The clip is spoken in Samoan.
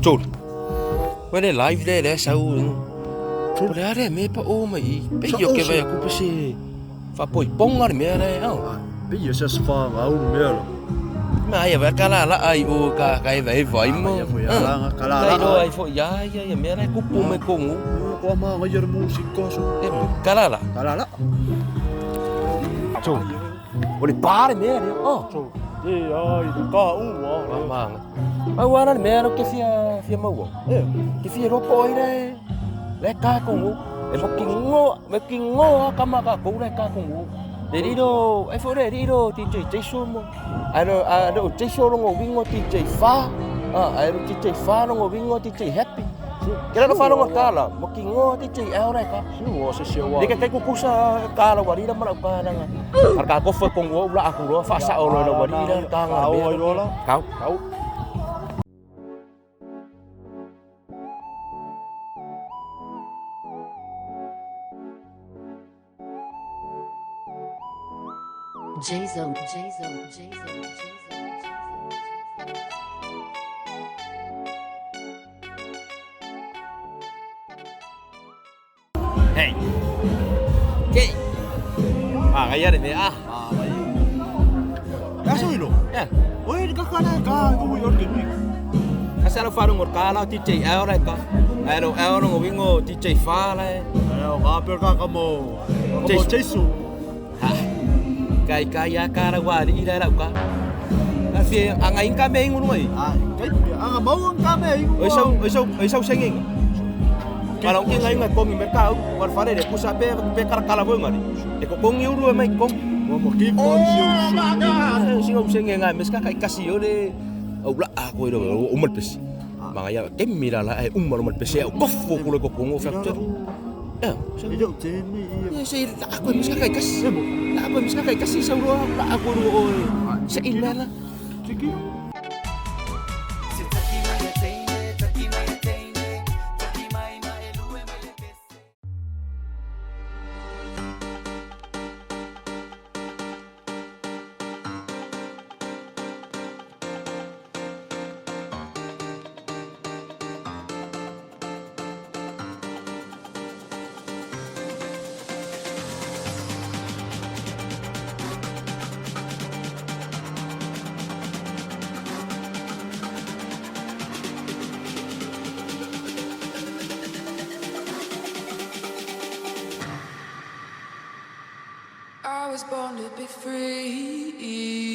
Chol. Wai le live le le sau. O le are me pa o mai i. Pe io ke vai aku pe se fa poi ponga le mea le au. Pe io se sfa ngau le mea lo. Ma ai vai ka la la ai o ka ka e vai vai mo. Ka la la. Kai lo ai fo ya ya ya mea le kupu me kongu. Ko ma ngai le musika so. E ka la la. Ka la la. Chol. O le pa le mea le. Oh. Chol. E ai ka u wa. Ma Mau ana le mea ke fia fia maua. E. Ke fia ropo ai le le ka kongu. E mo kingo, me kingo a kama ka kou le ka kongu. Le riro, e fo le riro DJ Jason mo. Ai lo a lo Jason longo wingo DJ Fa. Ah, ai lo DJ Fa longo wingo DJ Happy. Ke la fa longo kala, mo kingo DJ L le ka. Si wa se se wa. Le ke kai kukusa kala warira mara ka nanga. Ar ka kofa kongu ula aku lo fa sa olo lo warira ka nga. Kau ai lo la. Kau. Kau. J-Zone, J-Zone, J-Zone, J-Zone, J-Zone. Hey. Okay. Ah, kaya rin eh. Ah. Ah, vai. Ya so ilo. Yeah. Oi, ka ka na ka ko wi orke ni. Asa lo faru ngor kala DJ L le ka. Ai lo L lo wingo DJ Fa le. Ai o ka per ka ka mo. Ka mo Jesu. Ha. Kai kai ya kara wa ri ira la ka. A fie anga inka me ingu mai. Ah, kai anga mau ang ka me ingu. Oi sau oi sau oi sau sengin. Kalau ki ngai ngai kongi merkau, war fare de kusa pe pe kara kala voi ngari. E ko kongi uru e mai kong. Mo mo ki ko si o su. Singa usenge ngai meska kai kasi ore. Au la a ko ro o mal pesi. Manga ya ke mira la e umma mal pesi au kofo ko ko kongo factor. Ya, Ni jo te ni. Ya sei la ko meska kai kasi. La ko meska kai kasi sau ro la ko ro o. Se ilala. Tiki. I was born to be free.